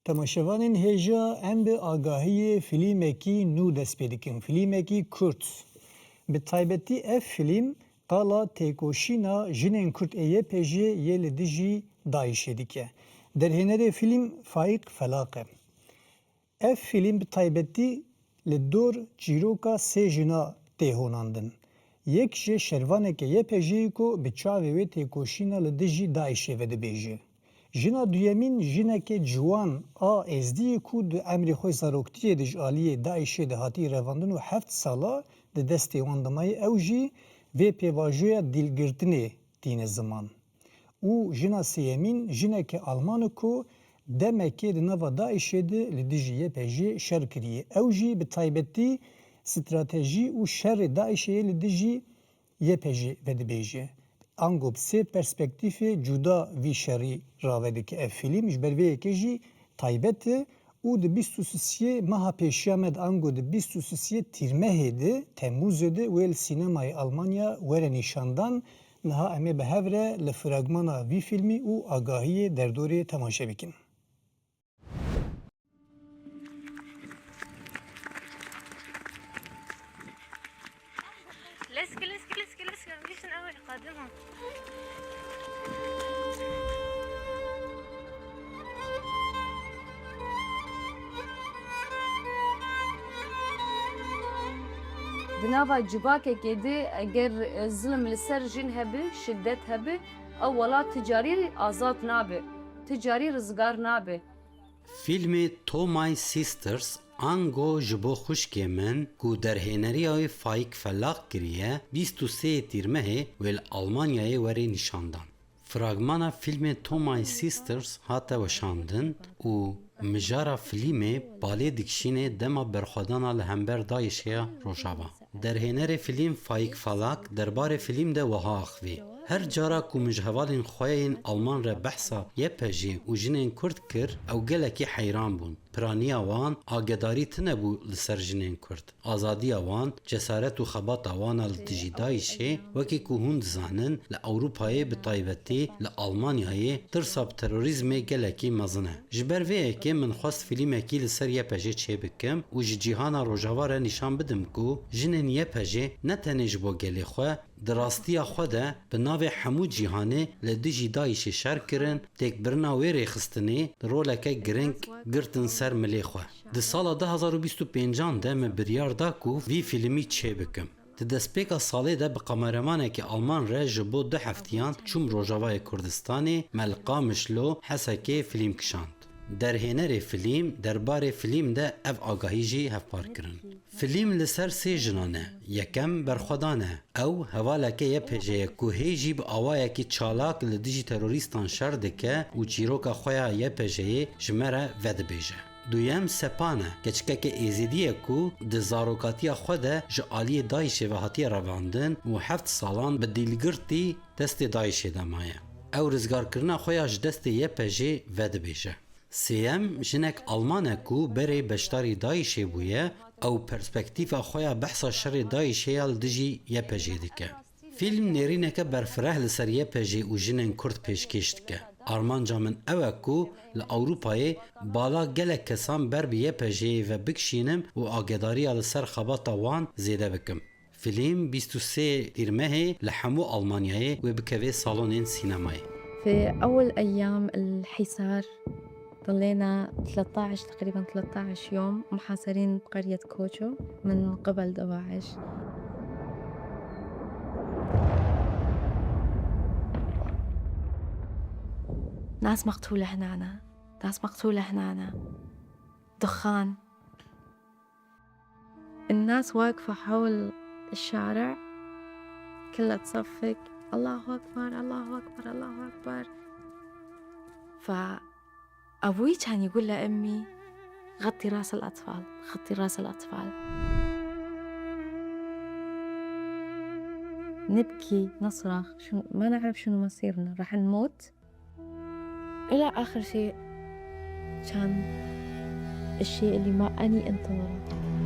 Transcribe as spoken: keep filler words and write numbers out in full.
Temaşevanên hêja, em bi agahiyê filîmekî nû dest pê dikin, filîmekî kurt. Bi taybetî ev filîm qala têkoşîna jinên kurd ê Y P J'ê yê li dijî DAIŞ'ê dike. Derhênerê filîm Faîq Felaq e. Ev filîm bi taybetî li dor çîroka sê jina tê honandin. Yek ji şervaneke Y P J'ê ku bi çavê wê têkoşîna li dijî DAIŞ'ê vedibêje. Jina duyemîn jineke ciwan a Êzdî ye ku di emrê xwe zaroktiyê de ji aliyê DAIŞ'ê de hatî revandin û heft sala di destê wan de maye. Ew jî vê pêvajoya dîlgirtinê tîne ziman. Û jina sêyemîn jineke Alman e ku demekê di nava DAIŞ'ê de li dijî Y P J'ê şer kiriye. Ew jî bi taybetî stratejî û şerê DAIŞ'ê yê li dijî Y P J'ê vedibêje. Ango bi sê perspektîfê cuda vî şerî rave dike ev fîlm, ji ber vê yekê jî taybet e û di bîst û sisiyê meha pêşiya me de, ango di bîst û sisiyê Tîrmehê de, Temmûzê de wê li sînemayê Almanya were nîşandan. Niha em ê bi hev re li fragmana vî fîlmî û agahiyê derdorê temaşe bikin. Leske, leske, leske, leske, em giştin ew ê qadin hon. Di nava civakekê de eger, e, zilm li ser jin hebe, şiddet hebe, ew welat ti carî azad nabe, ti carî rizgar nabe. Fîlmê To My Sisters, ango Ji Bo Xwişkê Min, ku derhêneriya wê Faîk Felaq kiriye, bîst û sê Tîrmehê wê li Almanyayê were nîşandan. Fragmana fîlmê To My Sisters hate weşandin û mijara fîlmê balê dikişîne dema berxwedana li hember DAIŞ'ê ya Rojava. Derhênerê fîlm Faîk Felak derbarê fîlm de wiha axivî: Her cara ku min ji hevalên xwe yên Alman re behsa Y P J'ê û jinên Kurd kir, ew gelekî heyran bûn. Piraniya wan agedarî tune bû li ser jinên Kurd. Azadiya wan, cesaret û xebata wan a li dijî DAIŞ'ê, wekî ku hûn dizanin, li Ewropayê, bi taybetî li Almanyayê, tirsa bi terorîzmê gelekî mezin e. Ji ber vê yekê min xwest fîlmekî li ser Y P J'ê çêbikim û ji cîhana Rojava re nîşan bidim ku jinên Y P J'ê ne tenê ji bo gelê xwe, di rastiya xwe de bi navê hemû cîhanê li dijî DAIŞ'ê şer kirin, têkbirina wê rêxistinê roleke giring girtin ser milê xwe. Di sala du hazar û bîst û pêncan de min biryar da ku vî fîlmî çêbikim. Di destpêka salê de bi kameramanekî Alman re ji bo du heftiyan çûm Rojavayê Kurdistanê, me li Qamişlo, Hesekê fîlm kişand. Derhênerê fîlm derbarê fîlm de ev agahî jî hevpar kirin. Fîlm li ser sê jinan e. Yekem berxwedan e. Ew hevaleke Y P J'ê ye ku hê jî bi awayekî çalak li dijî terorîstan şer dike û çîroka xwe ya Y P J'ê ji me re vedibêje. Duyem Sepan e, keçikeke Êzidî ye ku di zarokatiya xwe de ji aliyê DAIŞ'ê ve hatiye revandin û heft salan bi dîlgirtî destê DAIŞ'ê de maye. Ew rizgarkirina xwe ya ji destê Y P J'ê vedibêje. Sêyem jinek Alman e ku berê beşdarî DAIŞ'ê bûye, ew perspektîfa xwe ya behsa şerê DAIŞ'ê ya li dijî Y P J'ê dike. Fîlm nêrîneke berfireh li ser Y P J û jinên Kurd pêşkêş dike. Armanca min ew e ku li Ewropayê bala gelek kesan ber bi Y P J'ê ve bikişînim û agedariya li ser xebata wan zêde bikim. Fîlm bîst û sê Tîrmehê li hemû Almanyayê wê bikeve salonên sînemayê. في أول أيام الحصار ضلينا ثلاثة عشر، تقريبًا ثلاثة عشر يوم محاصرين بقرية كوتشو من قبل دواعش. ناس مقتولة هنا، ناس مقتولة هنا، دخان. الناس واقفة حول الشارع، كلها تصفق: "الله أكبر، الله أكبر، الله أكبر". فأبوي كان يقول لأمي: "غطي راس الأطفال، غطي راس الأطفال". نبكي، نصرخ، شنو، ما نعرف شنو مصيرنا، رح نموت. إلى آخر شيء كان الشيء اللي ما أني انتظره.